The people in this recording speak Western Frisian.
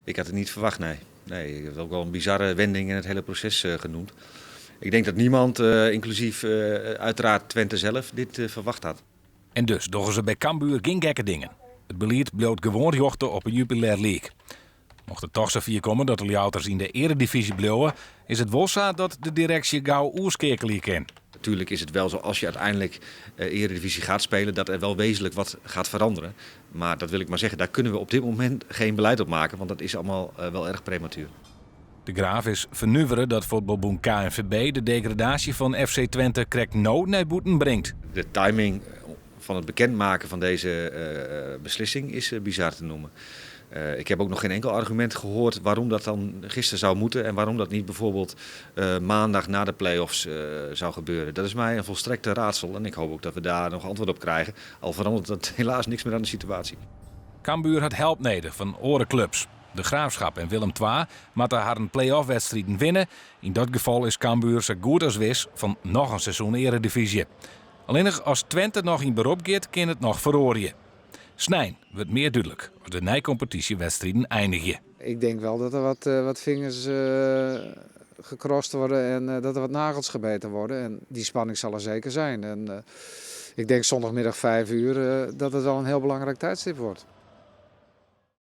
Ik had het niet verwacht, nee. Nee, ik heb het ook wel een bizarre wending in het hele proces genoemd. Ik denk dat niemand, inclusief uiteraard Twente zelf, dit verwacht had. En dus dogge se by Cambuur gjin gekke dingen. It belied bliuwt gewoan rjochte op 'e Jupiler League. Mocht it toch safier komme dat de Ljouwerters yn de earedivyzje bliuwe, is it wol sa dat de direksje gau oerskeakelje kin. Natuurlijk is het wel zo, als je uiteindelijk Eredivisie gaat spelen, dat er wel wezenlijk wat gaat veranderen. Maar dat wil ik maar zeggen, daar kunnen we op dit moment geen beleid op maken, want dat is allemaal wel erg prematuur. De Graaf is fernuvere dat fuotbalbûn KNVB de degradaasje fan FC Twente krekt no nei bûten bringt. De timing van het bekendmaken van deze beslissing is bizar te noemen. Ik heb ook nog geen enkel argument gehoord waarom dat dan gisteren zou moeten en waarom dat niet bijvoorbeeld maandag na de play-offs zou gebeuren. Dat is mij een volstrekte raadsel en ik hoop ook dat we daar nog antwoord op krijgen. Al verandert dat helaas niks meer aan de situatie. Cambuur hat help nedich fan oare klups. De Graafschap en Willem II moatte harren play-off-wedstriden winne. Yn dat gefal is Cambuur sa goed as wis fan noch in seizoen earedivyzje. Allinnich as Twente noch yn berop giet, kin it noch feroarje. Snein wurdt mear dúdlik as de neikompetysjewedstriden einigje. Ik denk wel dat er wat, wat vingers gecrossed worden en dat er wat nagels gebeten worden. En die spanning zal er zeker zijn. En ik denk zondagmiddag 5 uur dat het wel een heel belangrijk tijdstip wordt.